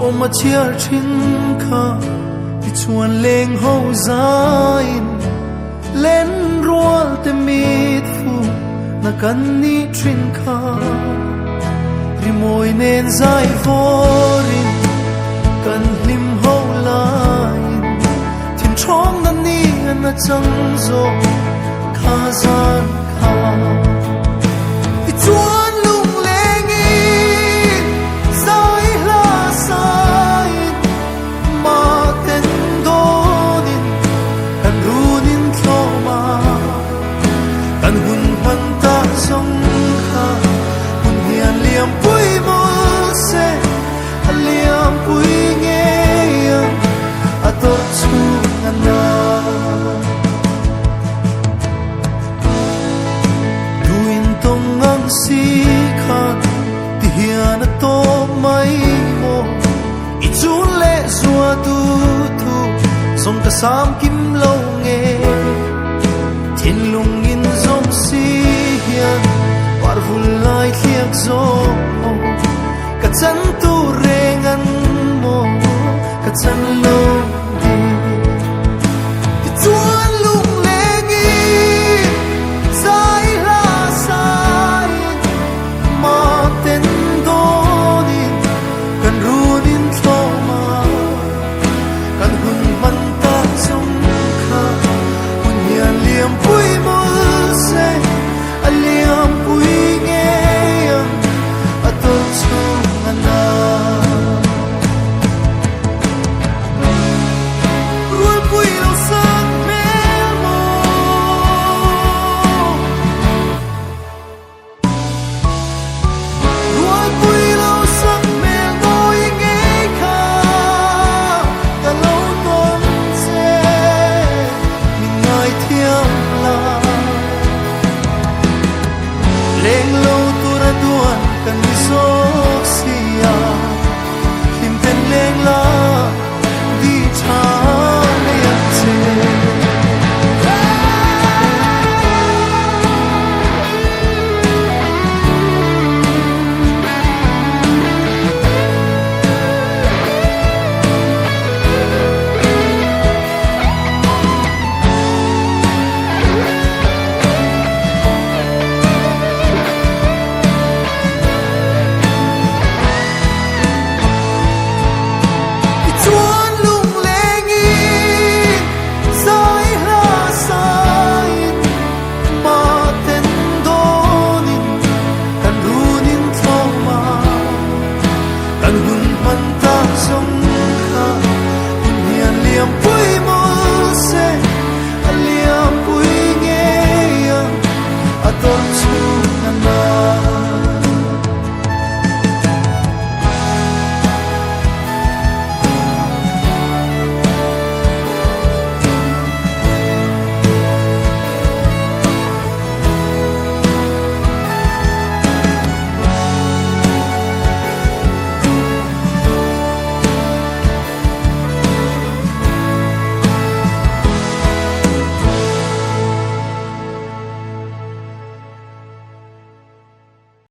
Awm a chhiar thin kha tichuan leng ho zaiin len rual te mit fu na kan nih thin kha rimawi nen zai vawrin kan hlim ho laiin thin thawng na ni an a chang zawk kha zan kha tichuan lunglengin zai hla sain maten dawnin kan runin thlawm a kan hun hman ta zawng kha hun hian liam pui mawl se a liam pui ngei ang a tawrh chhung a na. Duin tawng ang si khan ti hian a tawp mai maw? I chun leh zua tu thu zawng ka sam kim.